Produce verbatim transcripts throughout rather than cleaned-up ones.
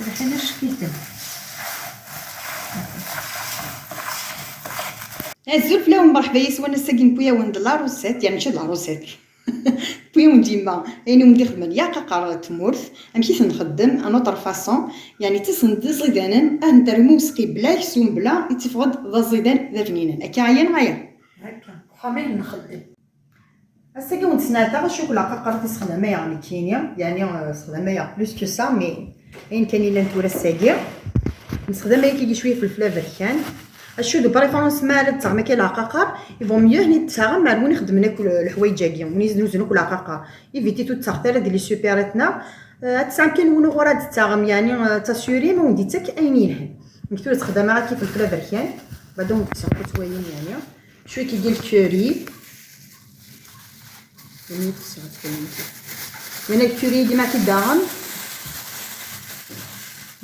Ḥana cekiten. Azul fell-awen, mṛeḥba yes-wen. Ass-agi newwi-awen-d la recette, yeɛni mačči d la recette. Newwi-awen-d yemma ayen i wen-d-ixedmen yeɛqaqer tmurt, amek i ten-nxeddem, à notre façon, yeɛni ttasen-d d iẓidanen, ad ten-terrem i useqqi bla aksum, bla, yetteffeɣ-d d aẓidan d abninen. Akka aya neɣ aya? Akka, uxxam i nxeddem. Ass-agi wen-d-sneɛtaɣ ccukla aqaqer i sexdamayeɣ nekkini, yeɛni, euh, sexdamayeɣ plus que ça, mais ayen kan yellan tura ass-agi. Nesexdam ayagi cwiya ifelfel aberkan. Acu de préférence ma ara d-taɣem akka leɛqaqer, il vaut mieux hni d-taɣem ar win ixeddmen akk le-, leḥwayeǧ-agi, win yeznuzen akk leɛqaqer. Évitez ur d-taɣet ara di les supérettes-nneɣ. Euh, ad tesɛam kan win uɣur ad d-taɣem, yeɛni, euh, d tasuri ma wen-d-yettak ayen yelhan. Nekk tura ttxeddameɣ akka ifelfel aberkan, bada wen-d-ttaɣeɣ akk wayen, yeɛni. Cwiya kigi lkuri. Win lkuri-agi ma k-idaɣen.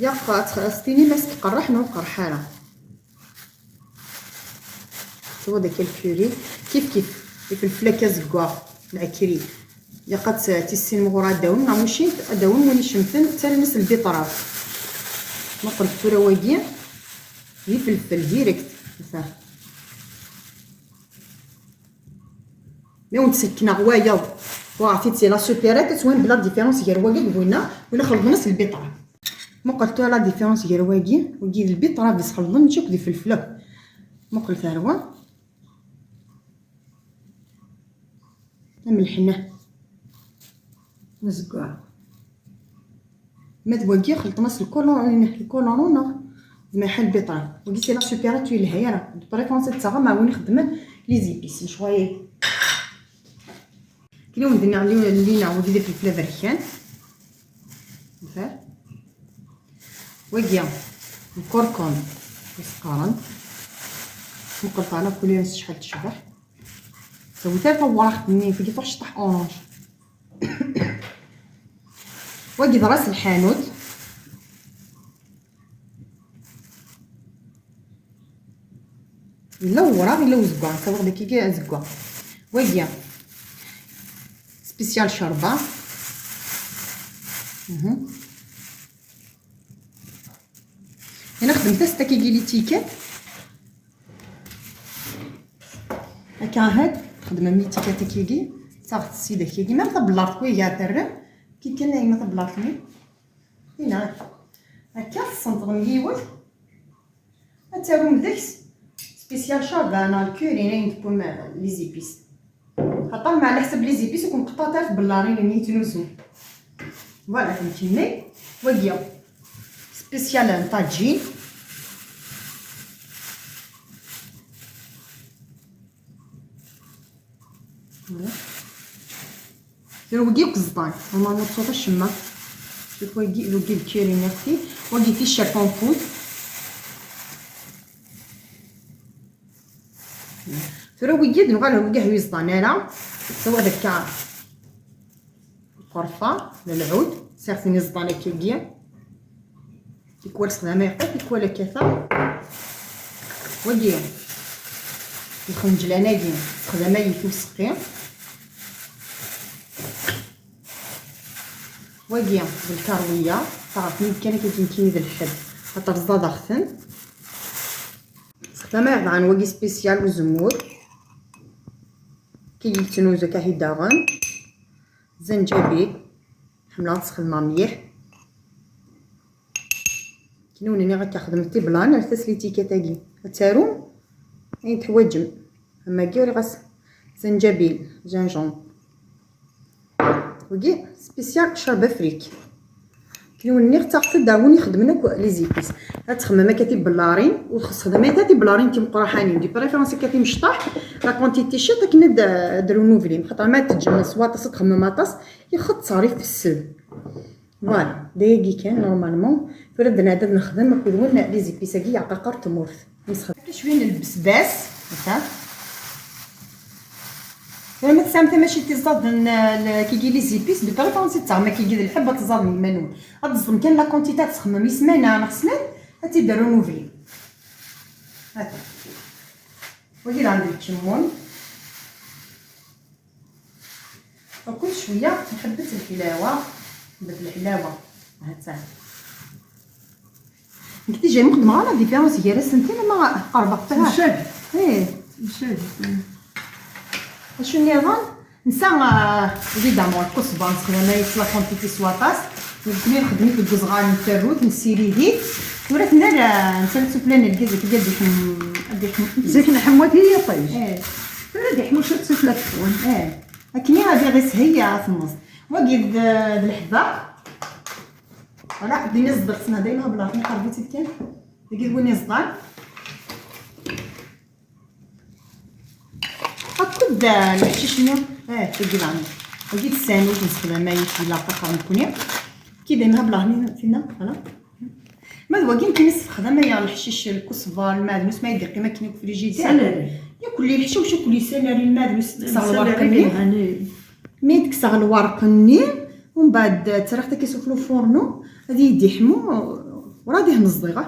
Yaq, ad s-tinim ass iqerreḥ neɣ ur iqerreḥ ara. Tuɣ daki lkuri. Kif kif. Ifelfel akka azeggaɣ. Lɛekri. Yaq ad tt-, ad tissinem ɣur ad d-awin, neɣ mačči ad d-awin win icemten, ttarran-as lbiṭraf. Muqel tura wagi. D ifelfel direct. Ata. Mi wen-d-sekkneɣ wayeḍ, uɣeɣ-t-id si la supérette, ad twin la différence gar wagi d winna, winna xelḍen-as lbiṭraf. Muqel tura la différence gar wagi, wagi d lbiṭraf i sxelḍen, mačči akk d ifelfel akk. Muqlet ar wa. Am lḥenna. Azeggaɣ. Ma d wagi xelṭen-as lkolon-, lkolorun neɣ d malḥa lbiṭraf. Wagi c'est la supérette ur yelha ara. De préférence ad taɣem ar win ixeddmen les épices, lecɣal-agi. Kra wen-d-nniɣ li-, lina wagi d ifelfel aberkan. Mfar. Wagi lkurkum, i s-qqaren. Muqel ṭala kul ass acḥal tecbeḥ. Sawit ara tawraɣt-nni, tagi tuɣ cṭeḥ orange. Wagi d ras lḥanut. Yella wewraɣ, yella uzeggaɣ, nessaweḍ deg-i azeggaɣ. Wagi spécial ccerba. Mhm. Ina xedmet-as takigi les tickets. Akka ahat, txedmem les tickets akigi, taɣt sida akigi, même tabellart kwi ya terrem, ki kan la yemma tabellart-nni. Ina, akka, tessenṭḍem yiwet, ad tarum deg-s spécial ccerba neɣ lkuri, ayen tewwim, eh, les épices. Xaṭer ma ɛla ḥsab les épices ur ken-qeṭṭɛet ara tbellarin-nni yettnuzu. Voilà, temkemmel. Wagi spécial n ṭaǧin. Voilà. Tura wagi akk ẓḍan, normalement ur tettuḍ acemma. Cuf wagi, wagi d kiri nixti, wagi d ticcert en poudre. Tura wigi d nuɣal wigi ur ẓḍan ara. Sawa d akka lqerfa, lɛud, sɛiɣ-ten iẓḍan akkagi. Tikwal sexdama yeqqi, tikwal akka ta. Wagi, lxenǧlan-agi, sexdama-yi i useqqi. Wagi, d lkarwiya, taɣeɣ-ten-id kan akka nekkini d lḥebb, xaṭer ẓḍaḍeɣ-ten. Sexdama yeɣdan wagi spécial uzemmur. Ki yettnuzu akka hi daɣen. Zanǧabil. Ḥemmleɣ ad t-sxedmeɣ mliḥ. Kenwi nniɣ akka xedmet tiblan, rret-as les tickets-agi. Ad tarum ayen teḥwaǧem. Am wagi uriɣ-as zanǧabil, gingembre. Wagi spécial ccerba frik. Kenwi nniɣ ttaɣet-d ar win ixedmen akk les épices. Ad txemmem akka tibellarin, ur txessxedem ara tibellarin timeqqraḥanin, de préférence akka timecṭaḥ, la quantité ciṭ akken ad, ad renouvlim, xaṭer ma teǧǧem s waṭas ad txemmem aṭas, ixetter, ifessed. Voilà, d ayagi kan, normalement. Tura ad nɛedda ad nexdem akked wen les épices-agi yeɛqaqer tmurt. Nesxedm akka cwiya n lbesbas, ata. Tura ma tesɛam tamacint iẓaden, eh, l-, kigi les épices, de préférence ad taɣem kigi d lḥebb ad tẓadem iman-nwen. Ad teẓḍem kan la quantité ad txemmem i ssmana neɣ snat, ad tt-id-terrem ubrid. Ata. Wagi d ɛend lkemmun. Akked cwiya nḥebbes lḥlawa, nbedd lḥlawa, ha-tt-a. Nekk déjà ma xedmeɣ ara la différence gar-asent, ama qerbeɣ ṭṭiɛa. Mcad. Eh. Mcad. Acu nniḍen? Nsa, ah, évidemment, lkusba, nessexdam aya s la quantité s waṭas. Nekni nxeddem-it deg uzɣar, nferru-t, nessirid-it. Tura tenna, ah, nsa la tsufla n lgaz, akka ad d-iḥem-, ad d-iḥem-, zik nḥemmu-t i yiṭij. Eh. Tura ad iḥmu cwiṭ tsufla tfun. Eh. Akken ad iɣ isheyya temmeẓ. Wagi d, d leḥbeq. Voilà, din izdeɣ-tt, neɣ dayma bla nqerreb-itt-id kan. Dagi d win izḍan. Akked, ah, leḥcic-nni. Ah, tagi daɣen. Wagi d ssanut, nessexdam aya, yella ṭaxer nekkni. Ki dayma bla hni, tina, voilà. Ma d wagi nekkni nessexdam aya, leḥcic, lkusba, lmeɛdnus, ma yeddi yeqqim akken deg frijidir. Salad. Yakk-, leḥcic, yakk-, salad, lmeɛdnus, tekkseɣ lwerq-nni. Mi d-kkseɣ lwerq-nni, umbeɛd ttarraɣ-t akka s ufurnu, ad iyi-d-iḥmu, ur ad ihmez diɣ.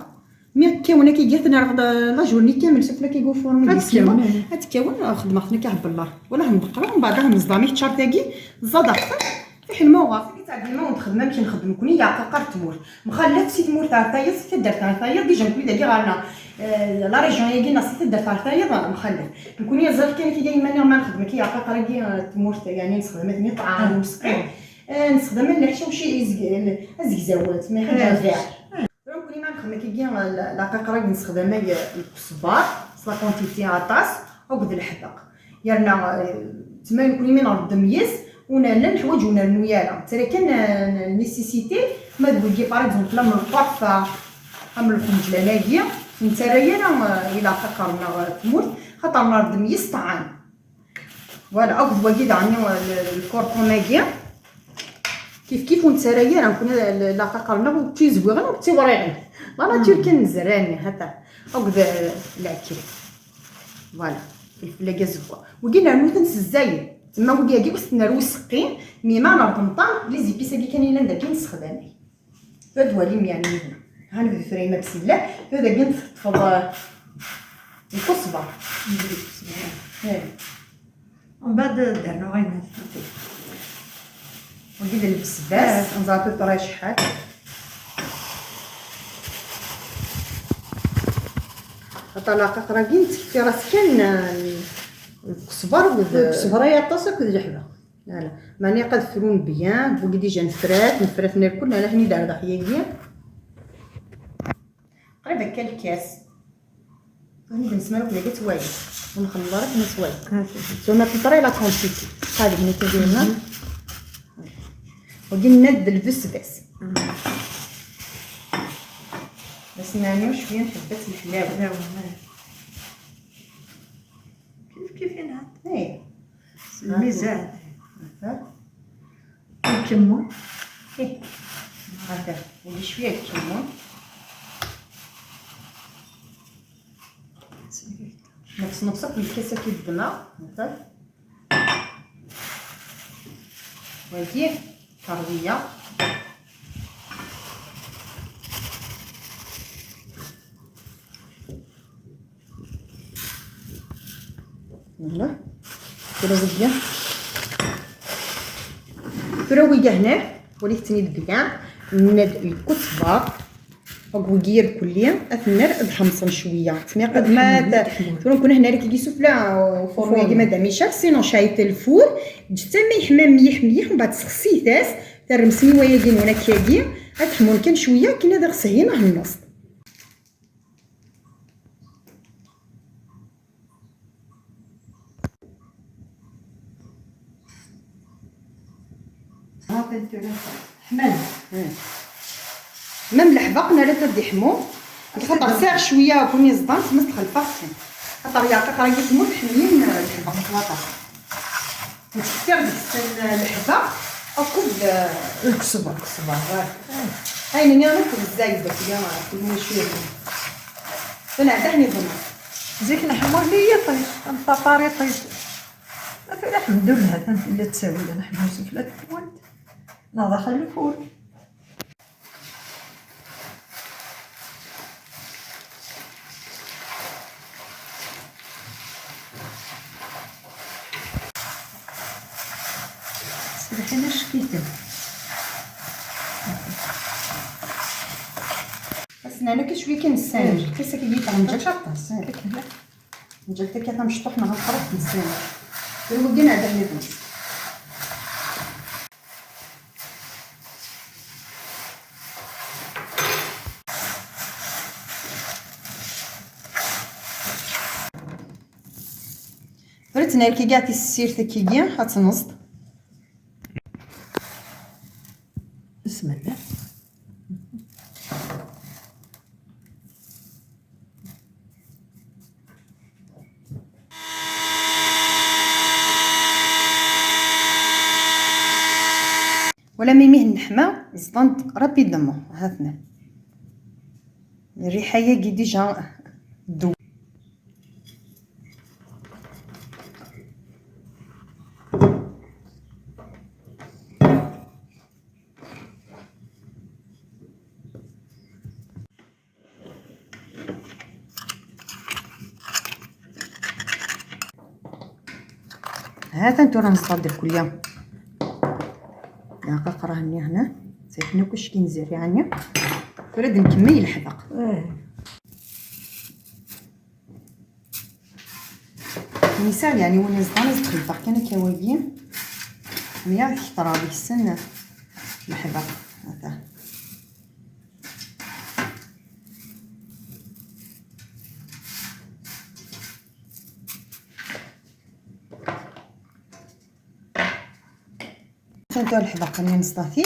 Mi kkawen akka, iga-ten ar la journée kamel, sufella akka deg ufurnu, ad kkawen, ad kkawen, xedmeɣ-ten akka ɣef bellar. Wala hembeqreɣ, umbeɛd ad hemẓdeɣ, mi teččar tagi, ẓẓadeɣ-ten, fiḥel ma uɣeɣ. Tagi tɛeddi ma ur nexdem amek nxeddem nekni, yeɛqaqer tmurt. Mxallet si tmurt ar tayeḍ, si taddart ar tayeḍ, déjà nekni dagi ɣer-neɣ, eh, la région-agi neɣ si taddart ar tayeḍ, mxallet. Nekni ẓriɣ kan akka iman-iɣ ma nxeddem akka yeɛqaqer-agi, eh, tmurt, yani nessexdam-aten i ṭṭɛam, i useqqi. Eh, nessexdam leḥcic, azegzaw, ma iḥaǧa lbiɛ. Tura nekni ma nxeddem akkagi, eh, la, lɛaqaqer-agi nessexdam ay, eh, lkesbar, s la quantité aṭas, akked leḥbeq. Yerna, eh, tma nekni mi nɣeddem yes, ur nerna leḥwaǧ ur nernu ara. Nettarra kan, eh, n-, nécessité, ma d wigi, par exemple, am lqerfa, am lqenǧlan-agi, ur nettarra ara, eh, i lɛaqaqer-nneɣ, eh, tmurt, xaṭer nɣeddem yes ṭṭɛam. Voilà, akked wagi daɣen, eh, l-, lkurkum-agi. Kif kif ur nettarra ara, nekni l-, l-, lɛaqaqer-nneɣ ur ttizwiɣen, ur ttiwriɣen. La nature kan nezra-nni, hata. Akked, eh, lɛekri. Voilà, filfel-agi azeggaɣ. Wigi nernu-ten s zzayed. Tma wigi-agi ur s-nerwi seqqi, mi ma nerḍ meṭṭam, les épices-agi kan yellan dagi nessexdam-ay. Tura ad twalim, yani, yid-neɣ. Ha nebdu tura, yemma, bismillah. Tura dagi teṭṭfeḍ, eh, lkusba. Eh. Mbeɛd ad d-rnuɣ ayen. Wagi d lbesbas, eh, nẓer à peu près acḥal. Xaṭer lɛaqaqer-agi nettekfir-as kan, eh, lkesber d lkesber ay aṭas akked leḥbeq. Voilà. Mani ad frun bien, wagi déjà nefra-t, nefra-t nerkul, nala ḥni d-ardax yagi. Qrib akka lkas. Tura d-nesmar akk dagi ad twali. Ur nxemmel ara akken ad twali. Ah, c'est ça. Tura ma teḍra la quantité. Qal bni kan dinna. Mhm. Wagi nenna-d d lbesbas. Mhm. Bas nɛni cwiya n ḥebbat n leḥlawa. Leḥlawa, ah. Kif kif yenɛet. Eh. S lmizan. Aha. Ikemmun. Eh. Haka. Wagi cwiya ikemmun. Neqs, neqs akk lkas-agi d-ddmeɣ. Haka. Wagi. Tarwiya. Voilà. Tura wigi. Tura wigi hna, walit-ten-id bga, nenna-d lkusba, akked wigi irkelli, ad ten-nerr ad ḥemṣen cwiya. Tmiqad ma ad ḥemṣen, ad ḥemṣen. Tura nkun hna rek isufla, ufurnu-agi, ufurnu. Madame Ichard, sinon cɛit lfur, ǧǧet-t ma yeḥma mliḥ mliḥ, mbeɛd sexsit-as, terrem s yiway-agi n unaki-agi, ad ḥmun kan cwiya, akken ad aɣ-sehhin ahennaṣ. Ḥman. Même leḥbeq nerra-t ad d-iḥmu. Xaṭer sɛiɣ cwiya n iẓḍan, tmes txelfeɣ-ten. Xaṭer yeɛtiq ragi tmurt ḥemmlen, eh, leḥbeq s waṭas. Nettkeffiɣ deg-sen, eh, leḥbeq akked, eh, lkesber. Lkesber, ouais. Ayen nniḍen akk d zzayed akk, ya, kulma cwiya. Taneɛdaḥ n iẓem. Zik nḥemmel i yiṭij, am papa iṭij. Ma tura, alḥemdullah, atan tella ttawil, ad neḥmu sufella n tewwalt. Neɣ daxel lfur. Serrḥen acek-iten. Nana كي شوية كي نسان، كي ساكي دي طعم جاش عطاس. نجيب تاكا تمشطوح نهار خرج نسان. المدينة هذا اللي بنص. Rret nerki kati ssirt kigi ad tenẓd. بسم الله. ولا ميميه النحمة زطنت رابيدمون هاتنا. الريحة ياكي ديجا دو. هذا انتو راه نصطاد الكلية. يا ققرة هني هنا. سيحنا كلشي كينزل يعني. فرد نكمل الحذق. نسال يعني وين زدان زدخل كان كوايين. مية كثر هذيك السنة. الحذق هذا. فهمتوا الحذاء كان نصطافي.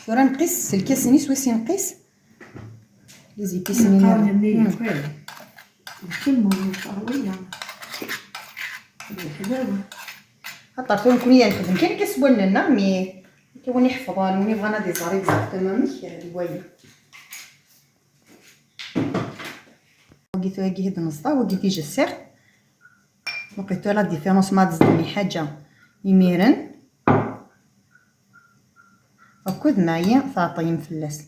ورا نقيس الكاس نيس ويسي نقيس. لي زيبيس نقارن ميني. مم. كويس. الكم والمطاوية. الحلاوة. خاطر تو نكون يا نخدم كاين كيسوى لنا مي كيوني يحفظها لوني بغانا دي زاري بزاف تمام مش الوايا. وقيتو هاكي هيد نصطا وقيتي جسر. لقيتو لا ديفيرونس ما تزدني حاجة يميرن. وكود معايا تعطيم فلاس.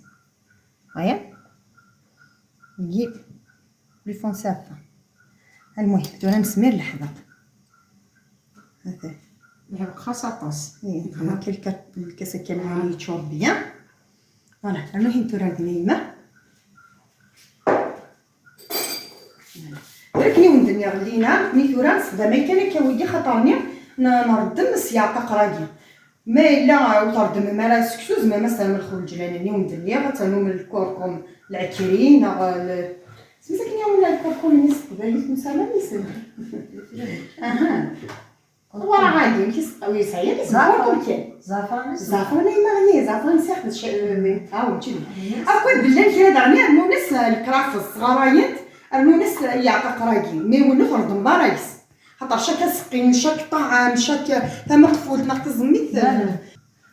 هيا. نجيب لي فونسي هكا. المهم، دونا نسمير الحذاء. هذا. الحذاء خاص عطاس. إيه، كما كل كا-، الكاسة كان يتشور بيان. فوالا، المهم تورا ديما. لكن يوم دنيا غلينا، مي ثورا نستخدم كان كاويدي خاطرني ن-، نردم السياقة قراقي. ما إلا وتردم ما راه سكسو زعما مثلًا من الخول الجلالاني ومدلي غتنو من الكركم العكري نغ ال-، سميتها كنيا ولا الكركم اللي نستخدم، اسمه سامي اللي يسمى. أها. هو راه غادي، كيس-، وي، صحيح، كيس-، زعفران. كركم كاين. زعفران اسمه. زعفران، إي، ما هي زعفران ساخن ش-، ها هو تشوف. أكون بالله كذا دعني المونس الكراف الصغرايات، المونس يعطى قراقي، مي ولو تردم بارايس. خاطر شاك سقيم، شاك طعام، شاك ثما قفولت، ناخ تزميت. لا، لا.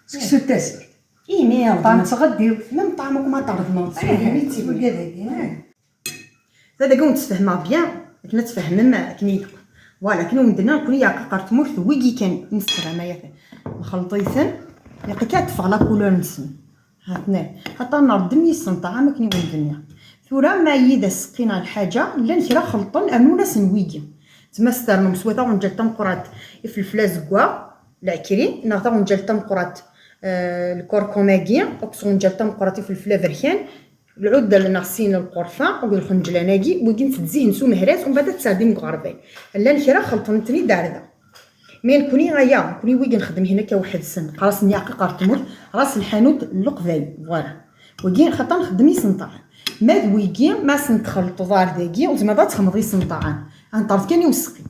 سكسو التاسر. إيه، مي طعم تغديو. ميم طعمك ما تعرف ما تصير، إيه، مي تسيبي. تقول هذاك، إيه. هذا كون تفهمها بيان، كنا تفهمنا كني. فوالا، كنا ودنا كون يا قرطموش ويجي كان نسترى ما يفهم. نخلطيثن، يا قكات فغلا كولور نسن. هاتناه. حتى نردم يسن طعام كني ولدنيا. ثورا ما يدا سقينا الحاجة، لان كرا خلطن أنونا سنويجي. تما سترنم سوا تاغنجل تمقرات إفلفلا زكوا، العكري، نا تاغنجل تمقرات، آه، الكركماكي، أكسونجل تمقرات إفلفلا بركان، العود لنا سين القرفة، أو الخنجلاناكي، ويجي نتزيه نسو مهراس، ومن بعد تساعدين مغربين. لان كرا خلطن تني داردا. مي نكوني غيا، نكوني ويجي نخدم هنا كواحد السن، خلاص نياقي قرطموط، راس الحانوت اللقباي، فوالا. ويجي خاطر نخدم يسنطار. ما ويجي ما سنتخلط ضار داكي، وزعما ضا تخمضي سنطار. غنطرد كان يوسقي.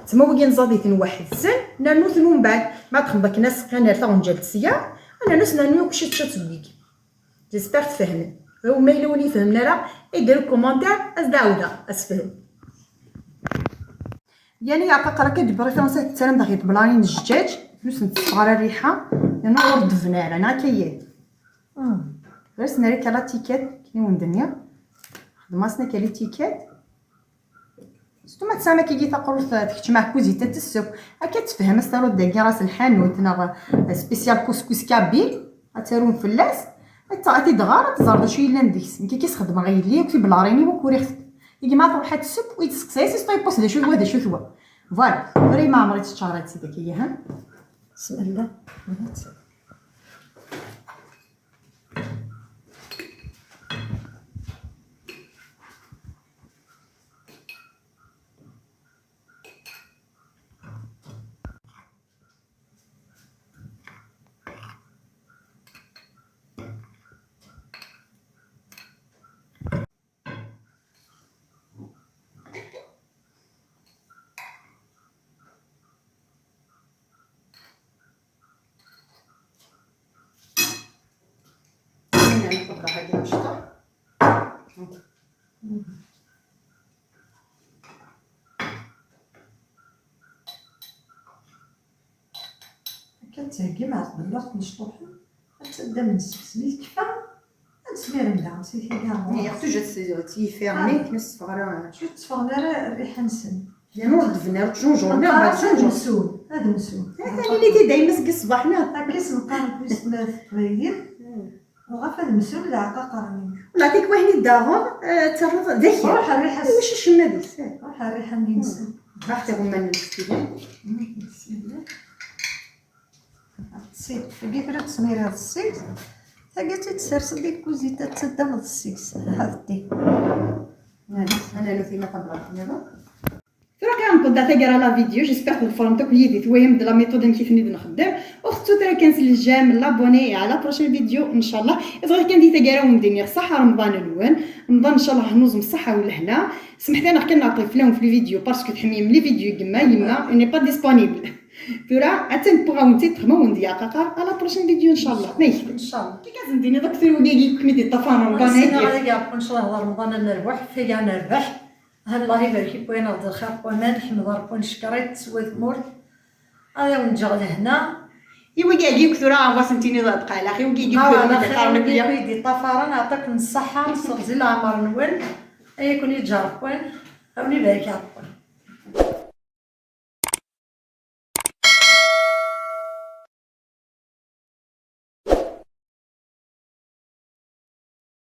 تما ويجي نزاديتن واحد السن، نرنوثن من بعد، ما تخمضك ناس كان نرتا ونجلت سيا، أنا نوس نرنو كشي تشات ويجي. جيسبر تفهمن. وما إلا ولي فهمنا راه، يدير كومونتير، أزداودا، أسفهم. يعني يا قاقا راه كدير بريفيرونس تاع التسالم داخل بلانين الجاج، فلوس نتصغر الريحه، لانه ورد فنار انا كيان. غير سناري كلا تيكات كي وندنيا. خدمه سنا كالي تيكات. ستو ما تسامى كي جيت اقول تكتش مع كوزيتا تسوق. هكا تفهم استرو داكي راس الحانوت نغ سبيسيال كوسكوس كابيل. غتارون فلاس. حتى غادي دغار تزرد شي لان ديكس. كي كيس خدمه غير ليك في بلاريني وكوري خدمه. يجي ما تروح تسب ويتسقسي سي ستاي بوس دا شو هو دا شو هو. فوالا، فري ما عمري تشاريت سيدك هي ها. بسم الله. ونت. Mecṭuḥ. Akka d-theggim ar tbellart mecṭuḥen, ad tadam n sseksen i tekfa, ad tesmirem daɣen si tigaṛ. Iɣ tujjat s-, s-, yifermi, Ah. Akken ur s-teffeɣ ara. Ur tteffɣen ara rriḥa-nsen. Yan ur d-bni ara ttjunjur, neɣ Neqqar-as ad ttjunjur. Msun, ad msun. Atan ini-t-id dayma seg ṣṣbeḥ, neɣ? Akka i s-neqqar deg teqbaylit. Hmm. Ɣef ad msun d aɛqaqer-nni. Wala, tikwahni daɣen, eh, terreḍ d akal. Ruḥ rriḥa-s. Ulac acemma deg-s, eh. Ruḥ rriḥa-nni-nsen. Raḥ tiɣemman n lfetila. Mm, bismillah. Tagi tura tesmiriḍ seg-s. Tagi ad tt-id-terseḍ di tkuzit, ad taddameḍ seg-s. Ḥaḍti. Ana nuti ma qabla nniḍen. Tura kan nqedda taggara la vidéo, j'espère tḍefremt akk yid-i twayam-d la méthode amek i ten-id-nxeddem. Ur tettut ara kan s le j'aime, l'abonné, et à la prochaine vidéo, ncallah. Bɣiɣ kan di taggara wen-d-iniɣ ṣaḥa Remḍan-nwen. Remḍan ncallah hnuẓem ṣaḥa u lehna. Smeḥt-aneɣ kan nɛeṭṭel fell-awen f les vidéos, parce que tḥemmim les vidéos yemma, yemma, il n'est pas disponible. Tura, attan wwiɣ-awen-tt-id, texma wen-d yeɛqaqer, à la prochaine vidéo, ncallah. Ma yekfa. Ncallah. Kif ad sen-d-iniḍ akk tura wigi kem-id-iṭṭafaren Remḍan-agi? Ad yak-, ncallah, Remḍan ad nerbeḥ, tagi ad nerbeḥ. Ha, Allah ibarek i wayen aɣ-d lxir n waman, ḥmed Ṛebbi, neckeṛ-it s wa tmurt. Ad awen-ǧǧeɣ lehna. I wigi-agi akk tura, ɣef wasen tiniḍ ad qalax, i wigi akk tura, ad qqaren akk ya. I d-iṭṭafaren, aɛṭiken ṣṣaḥa, seɣzi leɛmer-nwen, ay akun-iǧǧ Ṛebbi, awen ibarek Ṛebbi.